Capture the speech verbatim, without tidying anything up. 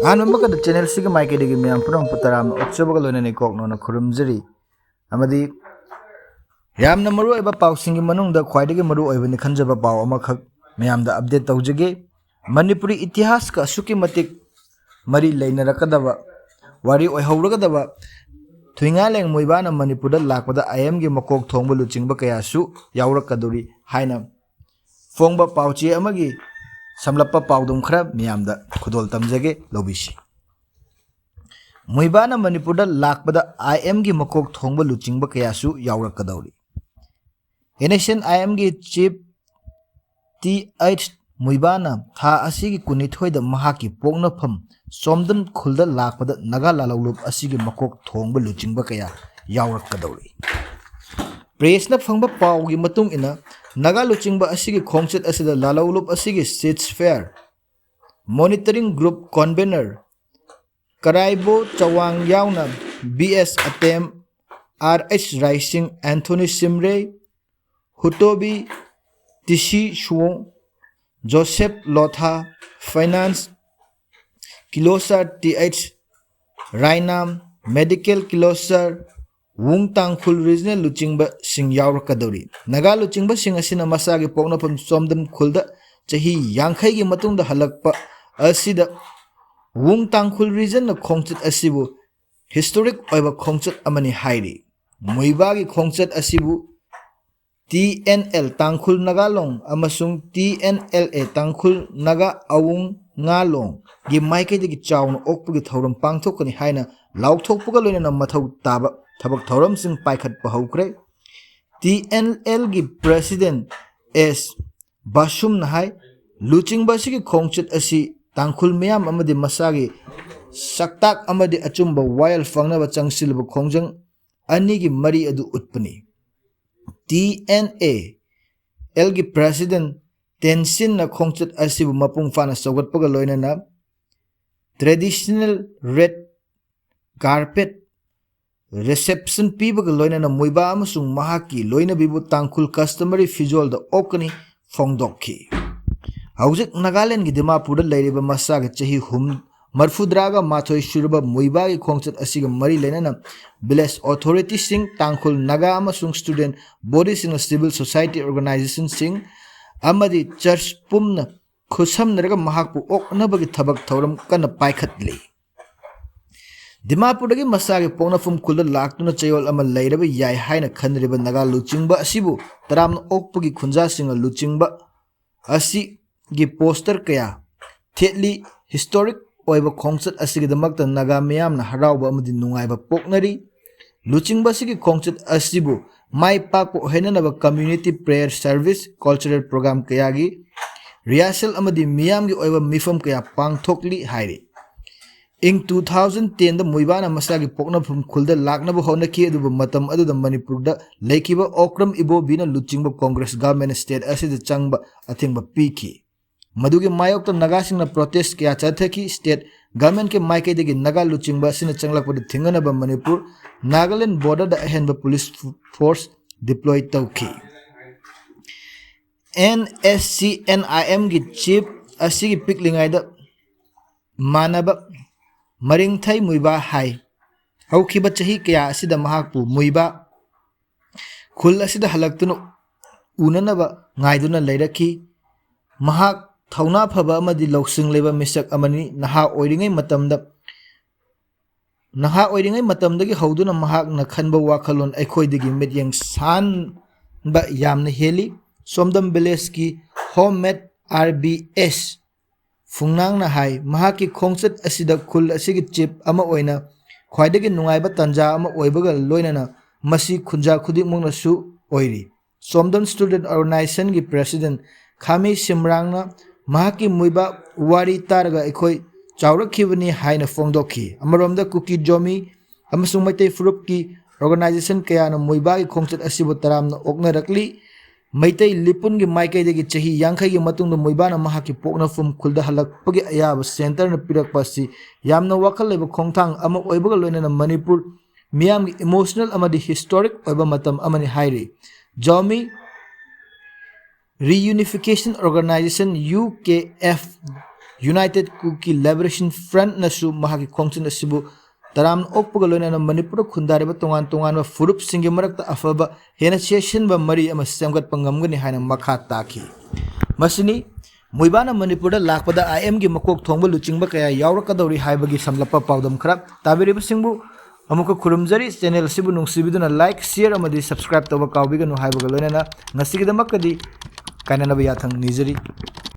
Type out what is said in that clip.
ꯑꯍꯥꯟꯕ ꯑꯃꯈꯛꯇ ꯆꯦꯅꯦꯜꯁꯤꯒꯤ ꯃꯥꯏꯀꯩꯗꯒꯤ ꯃꯌꯥꯝ ꯄꯨꯝꯅꯃꯛꯄꯨ ꯇꯔꯥꯝꯅ ꯑꯣꯛꯆꯕꯒ ꯂꯣꯏꯅꯅ ꯏꯀꯣꯛꯅꯣꯅ ꯈꯨꯔꯨꯝꯖꯔꯤ꯫ ꯑꯃꯗꯤ ꯌꯥꯝꯅ ꯃꯔꯨꯑꯣꯏꯕ ꯄꯥꯎꯁꯤꯡꯒꯤ ꯃꯅꯨꯡꯗ ꯈ꯭ꯋꯥꯏꯗꯒꯤ ꯃꯔꯨꯑꯣꯏꯕꯅꯤ ꯈꯟꯖꯕ ꯄꯥꯎ ꯑꯃꯈꯛ ꯃꯌꯥꯝꯗ ꯑꯞꯗꯦꯠ ꯇꯧꯖꯒꯦ꯫ ꯃꯅꯤꯄꯨꯔꯤ ꯏꯇꯤꯍꯥꯁꯀ ꯑꯁꯨꯛꯀꯤ ꯃꯇꯤꯛ ꯃꯔꯤ ꯂꯩꯅꯔꯛꯀꯗꯕ, ꯋꯥꯔꯤ ꯑꯣꯏꯍꯧꯔꯒꯗꯕ ꯊꯨꯏꯉꯥꯂꯦꯡ ꯃꯣꯏꯕꯥꯅ ꯃꯅꯤꯄꯨꯔꯗ ꯂꯥꯛꯄꯗ ꯑꯥꯏ ꯑꯦꯝꯒꯤ ꯃꯀꯣꯛ ꯊꯣꯡꯕ ꯂꯨꯆꯤꯡꯕ ꯀꯌꯥꯁꯨ ꯌꯥꯎꯔꯛꯀꯗꯧꯔꯤ ꯍꯥꯏꯅ ꯐꯣꯡꯕ ꯄꯥꯎꯆꯦ ꯑꯃꯒꯤ ꯁꯝꯂꯞꯄ ꯄꯥꯎꯗꯝ ꯈꯔ ꯃꯤꯌꯥꯝꯗ ꯈꯨꯗꯣꯜ ꯇꯝꯖꯒꯦ, ꯂꯧꯕꯤꯁꯤ꯫ ꯃꯣꯏꯕꯥꯅ ꯃꯅꯤꯄꯨꯔꯗ ꯂꯥꯛꯄꯗ ꯑꯥꯏ ꯑꯦꯝꯒꯤ ꯃꯀꯣꯛ ꯊꯣꯡꯕ ꯂꯨꯆꯤꯡꯕ ꯀꯌꯥꯁꯨ ꯌꯥꯎꯔꯛꯀꯗꯧꯔꯤ꯫ ꯑꯦꯟ ꯑꯦꯁ ꯑꯦꯟ ꯑꯥꯏ ꯑꯦꯝꯒꯤ ꯆꯤꯐ ꯇꯤ ꯑꯩꯆ ꯃꯣꯏꯕꯥꯅ ꯊꯥ ꯑꯁꯤꯒꯤ ꯀꯨꯟꯅꯤꯊꯣꯏꯗ ꯃꯍꯥꯛꯀꯤ ꯄꯣꯛꯅꯐꯝ ꯆꯣꯝꯗꯝ ꯈꯨꯜꯗ ꯂꯥꯛꯄꯗ ꯅꯥꯒꯥ ꯂꯥꯂꯧꯂꯨꯞ ꯑꯁꯤꯒꯤ ꯃꯀꯣꯛ ꯊꯣꯡꯕ ꯂꯨꯆꯤꯡꯕ ꯀꯌꯥ ꯌꯥꯎꯔꯛꯀꯗꯧꯔꯤ꯫ ꯄ꯭ꯔꯦꯁꯅ ꯐꯪꯕ ꯄꯥꯎꯒꯤ ꯃꯇꯨꯡ ꯏꯟꯅ, ꯅꯥꯒꯥ ꯂꯨꯆꯤꯡꯕ ꯑꯁꯤꯒꯤ ꯈꯣꯡꯆꯠ ꯑꯁꯤꯗ ꯂꯥꯂꯧꯂꯨꯞ ꯑꯁꯤꯒꯤ ꯁꯤꯖ ꯐꯦꯌꯔ ꯃꯣꯅꯤꯇꯔꯤꯡ ꯒ꯭ꯔꯨꯞ ꯀꯣꯟꯚꯦꯅꯔ ꯀꯔꯥꯏꯕꯣ ꯆꯋꯥꯡ ꯌꯥꯎꯅ B S Atem, R H Raising, Anthony Shimray, Hutobi Tishi Suwong, Joseph Lotha, finance kilonser T H Rainam, medical kilonser Wung Tangkhul regional ꯂꯨꯆꯤꯡꯕꯁꯤꯡ ꯌꯥꯎꯔꯛꯀꯗꯧꯔꯤ꯫ ꯅꯥꯒꯥ ꯂꯨꯆꯤꯡꯕꯁꯤꯡ ꯑꯁꯤꯅ ꯃꯁꯥꯒꯤ ꯄꯣꯛꯅꯐꯝ ꯆꯣꯝꯗꯝ ꯈꯨꯜꯗ ꯆꯍꯤ ꯌꯥꯡꯈꯩꯒꯤ ꯃꯇꯨꯡꯗ ꯍꯜꯂꯛꯄ ꯑꯁꯤꯗ ꯋꯨꯡ ꯇꯥꯡꯈꯨꯜ ꯔꯤꯖꯟꯅ ꯈꯣꯡꯆꯠ ꯑꯁꯤꯕꯨ ꯍꯤꯁꯇꯣꯔꯤꯛ ꯑꯣꯏꯕ ꯈꯣꯡꯆꯠ ꯑꯃꯅꯤ ꯍꯥꯏꯔꯤ꯫ ꯃꯣꯏꯕꯥꯒꯤ ꯈꯣꯡꯆꯠ ꯑꯁꯤꯕꯨ ꯇꯤ ꯑꯦꯟ ꯑꯦꯜ ꯇꯥꯡꯈꯨꯜ ꯅꯥꯒꯥ ꯂꯣꯡ ꯑꯃꯁꯨꯡ ꯇꯤ ꯑꯦꯟ ꯑꯦꯜ ꯑꯦ ꯇꯥꯡꯈꯨꯜ ꯅꯥꯒꯥ ꯑꯋꯨꯡ ꯉꯥ ꯂꯣꯡꯒꯤ ꯃꯥꯏꯀꯩꯗꯒꯤ ꯆꯥꯎꯅ ꯑꯣꯛꯄꯒꯤ ꯊꯧꯔꯝ ꯄꯥꯡꯊꯣꯛꯀꯅꯤ ꯍꯥꯏꯅ ꯂꯥꯎꯊꯣꯛꯄꯒ ꯂꯣꯏꯅꯅ ꯃꯊꯧ ꯇꯥꯕ ꯊꯕꯛ ꯊꯧꯔꯝꯁꯤꯡ ꯄꯥꯏꯈꯠꯄ ꯍꯧꯈ꯭ꯔꯦ꯫ ꯇꯤ ꯑꯦꯟ ꯑꯦꯜꯒꯤ ꯄ꯭ꯔꯦꯁꯤꯗꯦꯟ ꯑꯦꯁ ꯕꯥꯁꯨꯝꯅ ꯍꯥꯏ, ꯂꯨꯆꯤꯡꯕ ꯑꯁꯤꯒꯤ ꯈꯣꯡꯆꯠ ꯑꯁꯤ ꯇꯥꯡꯈꯨꯜ ꯃꯤꯌꯥꯝ ꯑꯃꯗꯤ ꯃꯁꯥꯒꯤ ꯁꯛꯇꯥꯛ ꯑꯃꯗꯤ ꯑꯆꯨꯝꯕ ꯋꯥꯌꯦꯜ ꯐꯪꯅꯕ ꯆꯪꯁꯤꯜꯂꯕ ꯈꯣꯡꯖꯪ ꯑꯅꯤꯒꯤ ꯃꯔꯤ ꯑꯗꯨ ꯎꯠꯄꯅꯤ꯫ ꯇꯤ ꯑꯦꯟ ꯑꯦ ꯑꯦꯜꯒꯤ ꯄ꯭ꯔꯦꯁꯤꯗꯦꯟ ꯇꯦꯟꯁꯤꯟꯅ ꯈꯣꯡꯆꯠ ꯑꯁꯤꯕꯨ ꯃꯄꯨꯡ ꯐꯥꯅ ꯁꯧꯒꯠꯄꯒ ꯂꯣꯏꯅꯅ ꯇ꯭ꯔꯦꯗꯤꯁꯅꯦꯜ ꯔꯦꯗ ꯀꯥꯔꯄꯦꯠ ꯔꯤꯁꯦꯞꯁꯟ ꯄꯤꯕꯒ ꯂꯣꯏꯅꯅ ꯃꯣꯏꯕꯥ ꯑꯃꯁꯨꯡ ꯃꯍꯥꯛꯀꯤ ꯂꯣꯏꯅꯕꯤꯕꯨ ꯇꯥꯡꯈꯨꯜ ꯀꯁꯇꯃꯔꯤ ꯐꯤꯖꯣꯜꯗ ꯑꯣꯛꯀꯅꯤ ꯐꯣꯡꯗꯣꯛꯈꯤ꯫ ꯍꯧꯖꯤꯛ ꯅꯥꯒꯥꯂꯦꯟꯒꯤ ꯗꯤꯃꯥꯄꯨꯔꯗ ꯂꯩꯔꯤꯕ ꯃꯁꯥꯒꯤ ꯆꯍꯤ ꯍꯨꯝ-, ꯃꯔꯐꯨꯇꯔꯥꯒ ꯃꯥꯊꯣꯏ ꯁꯨꯔꯕ ꯃꯨꯏꯕꯥꯒꯤ ꯈꯣꯡꯆꯠ ꯑꯁꯤꯒ ꯃꯔꯤ ꯂꯩꯅꯅ village authorityꯁꯤꯡ, ꯇꯥꯡꯈꯨꯜ ꯅꯥꯒꯥ ꯑꯃꯁꯨꯡ student bodyꯁꯤꯡꯅ civil society organizationꯁꯤꯡ ꯑꯃꯗꯤ church ꯄꯨꯝꯅ ꯈꯨꯠꯁꯝꯅꯔꯒ ꯃꯍꯥꯛꯄꯨ ꯑꯣꯛꯅꯕꯒꯤ ꯊꯕꯛ ꯊꯧꯔꯝ ꯀꯟꯅ ꯄꯥꯏꯈꯠꯂꯤ꯫ ꯗꯤꯃꯥꯄꯨꯔꯗꯒꯤ ꯃꯁꯥꯒꯤ ꯄꯣꯛꯅꯐꯝ ꯈꯨꯜꯗ ꯂꯥꯛꯇꯨꯅ ꯆꯌꯣꯜ ꯑꯃ ꯂꯩꯔꯕ ꯌꯥꯏ ꯍꯥꯏꯅ ꯈꯟꯅꯔꯤꯕ ꯅꯥꯒꯥ ꯂꯨꯆꯤꯡꯕ ꯑꯁꯤꯕꯨ ꯇꯔꯥꯝꯅ ꯑꯣꯛꯄꯒꯤ ꯈꯨꯟꯖꯥꯁꯤꯡꯅ ꯂꯨꯆꯤꯡꯕ ꯑꯁꯤꯒꯤ poster ꯀꯌꯥ ꯊꯦꯠꯂꯤ꯫ Historic ꯑꯣꯏꯕ ꯈꯣꯡꯆꯠ ꯑꯁꯤꯒꯤꯗꯃꯛꯇ ꯅꯥꯒꯥ ꯃꯤꯌꯥꯝꯅ ꯍꯔꯥꯎꯕ ꯑꯃꯗꯤ ꯅꯨꯡꯉꯥꯏꯕ ꯄꯣꯛꯅꯔꯤ꯫ ꯂꯨꯆꯤꯡꯕ ꯑꯁꯤꯒꯤ ꯈꯣꯡꯆꯠ ꯑꯁꯤꯕꯨ ꯃꯥꯏ ꯄꯥꯛꯄ ꯑꯣꯏꯍꯟꯅꯅꯕ community prayer service, cultural program ꯀꯌꯥꯒꯤ rehearsal ꯑꯃꯗꯤ ꯃꯤꯌꯥꯝꯒꯤ ꯑꯣꯏꯕ ꯃꯤꯐꯝ ꯀꯌꯥ ꯄꯥꯡꯊꯣꯛꯂꯤ ꯍꯥꯏꯔꯤ꯫ ꯏꯪ two thousand tenꯗ ꯃꯨꯏꯕꯥꯅ ꯃꯁꯥꯒꯤ ꯄꯣꯛꯅꯐꯝ ꯈꯨꯜꯗ ꯂꯥꯛꯅꯕ ꯍꯣꯠꯅꯈꯤ, ꯑꯗꯨꯕꯨ ꯃꯇꯝ ꯑꯗꯨꯗ ꯃꯅꯤꯄꯨꯔꯗ ꯂꯩꯈꯤꯕ ꯑꯣꯀ꯭ꯔꯝ ꯏꯕꯣꯕꯤꯅ ꯂꯨꯆꯤꯡꯕ Congress government state ꯑꯁꯤꯗ ꯆꯪꯕ ꯑꯊꯤꯡꯕ ꯄꯤꯈꯤ꯫ ꯃꯗꯨꯒꯤ ꯃꯥꯌꯣꯛꯇ ꯅꯥꯒꯥꯁꯤꯡꯅ protest ꯀꯌꯥ ꯆꯠꯊꯈꯤ꯫ State governmentꯀꯤ ꯃꯥꯏꯀꯩꯗꯒꯤ ꯅꯥꯒꯥ ꯂꯨꯆꯤꯡꯕ ꯑꯁꯤꯅ ꯆꯪꯂꯛꯄꯗ ꯊꯤꯡꯅꯅꯕ ꯃꯅꯤꯄꯨꯔ ꯅꯥꯒꯥꯂꯦꯟ borderꯗ ꯑꯍꯦꯟꯕ police force deploy ꯇꯧꯈꯤ꯫ NSCN-IMꯒꯤ chief ꯑꯁꯤꯒꯤ ꯄꯤꯛꯂꯤꯉꯩꯗ ꯃꯥꯟꯅꯕ ꯃꯔꯤꯡꯊꯩ ꯃꯨꯏꯕꯥ ꯍꯥꯏ꯫ ꯍꯧꯈꯤꯕ ꯆꯍꯤ ꯀꯌꯥ ꯑꯁꯤꯗ ꯃꯍꯥꯛꯄꯨ ꯃꯨꯏꯕꯥ ꯈꯨꯜ ꯑꯁꯤꯗ ꯍꯜꯂꯛꯇꯨꯅ ꯎꯅꯅꯕ ꯉꯥꯏꯗꯨꯅ ꯂꯩꯔꯛꯈꯤ꯫ ꯃꯍꯥꯛ ꯊꯧꯅꯥ ꯐꯕ ꯑꯃꯗꯤ ꯂꯧꯁꯤꯡ ꯂꯩꯕ ꯃꯤꯁꯛ ꯑꯃꯅꯤ꯫ ꯅꯍꯥ ꯑꯣꯏꯔꯤꯉꯩ ꯃꯇꯝꯗ, ꯅꯍꯥ ꯑꯣꯏꯔꯤꯉꯩ ꯃꯇꯝꯗꯒꯤ ꯍꯧꯗꯨꯅ ꯃꯍꯥꯛꯅ ꯈꯟꯕ ꯋꯥꯈꯜꯂꯣꯟ ꯑꯩꯈꯣꯏꯗꯒꯤ ꯃꯤꯠꯌꯦꯡ ꯁꯥꯟꯕ ꯌꯥꯝꯅ ꯍꯦꯜꯂꯤ꯫ ꯁꯣꯝꯗꯝ villageꯀꯤ homemade RBS ꯐꯨꯡꯅꯥꯡꯅ ꯍꯥꯏ, ꯃꯍꯥꯛꯀꯤ ꯈꯣꯡꯆꯠ ꯑꯁꯤꯗ ꯈꯨꯜ ꯑꯁꯤꯒꯤ chief ꯑꯃ ꯑꯣꯏꯅ ꯈ꯭ꯋꯥꯏꯗꯒꯤ ꯅꯨꯡꯉꯥꯏꯕ ꯇꯥꯟꯖꯥ ꯑꯃ ꯑꯣꯏꯕꯒ ꯂꯣꯏꯅꯅ ꯃꯁꯤ ꯈꯨꯟꯖꯥ ꯈꯨꯗꯤꯡꯃꯛꯅꯁꯨ ꯑꯣꯏꯔꯤ꯫ ꯆꯣꯝꯗꯝ student organizationꯒꯤ president ꯈꯥꯃꯤ ꯁꯤꯝꯔꯥꯡꯅ ꯃꯍꯥꯛꯀꯤ ꯃꯨꯏꯕꯥ ꯋꯥꯔꯤ ꯇꯥꯔꯒ ꯑꯩꯈꯣꯏ ꯆꯥꯎꯔꯛꯈꯤꯕꯅꯤ ꯍꯥꯏꯅ ꯐꯣꯡꯗꯣꯛꯈꯤ꯫ ꯑꯃꯔꯣꯝꯗ ꯀꯨꯀꯤ ꯖꯣꯃꯤ ꯑꯃꯁꯨꯡ ꯃꯩꯇꯩ ꯐꯨꯔꯨꯞꯀꯤ organization ꯀꯌꯥꯅ ꯃꯨꯏꯕꯥꯒꯤ ꯈꯣꯡꯆꯠ ꯑꯁꯤꯕꯨ ꯇꯔꯥꯝꯅ ꯑꯣꯛꯅꯔꯛꯂꯤ꯫ ꯃꯩꯇꯩ ꯂꯤꯄꯨꯟꯒꯤ ꯃꯥꯏꯀꯩꯗꯒꯤ ꯆꯍꯤ ꯌꯥꯡꯈꯩꯒꯤ ꯃꯇꯨꯡꯗ ꯃꯨꯏꯕꯥꯅ ꯃꯍꯥꯛꯀꯤ ꯄꯣꯛꯅꯐꯝ ꯈꯨꯜꯗ ꯍꯜꯂꯛꯄꯒꯤ ꯑꯌꯥꯕ centreꯅ ꯄꯤꯔꯛꯄ ꯑꯁꯤ ꯌꯥꯝꯅ ꯋꯥꯈꯜ ꯂꯩꯕ ꯈꯣꯡꯊꯥꯡ ꯑꯃ ꯑꯣꯏꯕꯒ ꯂꯣꯏꯅꯅ ꯃꯅꯤꯄꯨꯔ ꯃꯤꯌꯥꯝꯒꯤ emotional ꯑꯃꯗꯤ historic ꯑꯣꯏꯕ ꯃꯇꯝ ꯑꯃꯅꯤ ꯍꯥꯏꯔꯤ꯫ ꯖꯥꯎꯃꯤ Reunification Organization, UKF United Kuki Liberation Front ꯅꯁꯨ ꯃꯍꯥꯛꯀꯤ ꯈꯣꯡꯆꯠ ꯑꯁꯤꯕꯨ ꯇꯔꯥꯝꯅ ꯑꯣꯛꯄꯒ ꯂꯣꯏꯅꯅ ꯃꯅꯤꯄꯨꯔꯗ ꯈꯨꯟꯗꯥꯔꯤꯕ ꯇꯣꯉꯥꯟ ꯇꯣꯉꯥꯟꯕ ꯐꯨꯔꯨꯞꯁꯤꯡꯒꯤ ꯃꯔꯛꯇ ꯑꯐꯕ ꯍꯦꯟꯅ ꯆꯦꯠꯁꯤꯟꯕ ꯃꯔꯤ ꯑꯃ ꯁꯦꯝꯒꯠꯄ ꯉꯝꯒꯅꯤ ꯍꯥꯏꯅ ꯃꯈꯥ ꯇꯥꯈꯤ꯫ ꯃꯁꯤꯅꯤ ꯃꯨꯏꯕꯥꯅ ꯃꯅꯤꯄꯨꯔꯗ ꯂꯥꯛꯄꯗ ꯑꯥꯏ ꯑꯦꯝꯒꯤ ꯃꯀꯣꯛ ꯊꯣꯡꯕ ꯂꯨꯆꯤꯡꯕ ꯀꯌꯥ ꯌꯥꯎꯔꯛꯀꯗꯧꯔꯤ ꯍꯥꯏꯕꯒꯤ ꯁꯝꯂꯞꯄ ꯄꯥꯎꯗꯝ ꯈꯔ꯫ ꯇꯥꯕꯤꯔꯤꯕꯁꯤꯡꯕꯨ ꯑꯃꯨꯛꯀ ꯈꯨꯔꯨꯝꯖꯔꯤ꯫ Channel ꯑꯁꯤꯕꯨ ꯅꯨꯡꯁꯤꯕꯤꯗꯨꯅ like, share ꯑꯃꯗꯤ subscribe ꯇꯧꯕ ꯀꯥꯎꯕꯤꯒꯅꯨ ꯍꯥꯏꯕꯒ ꯂꯣꯏꯅꯅ ꯉꯁꯤꯒꯤꯗꯃꯛꯇꯗꯤ ꯀꯥꯏꯅꯅꯕ ꯌꯥꯊꯪ ꯅꯤꯖꯔꯤ꯫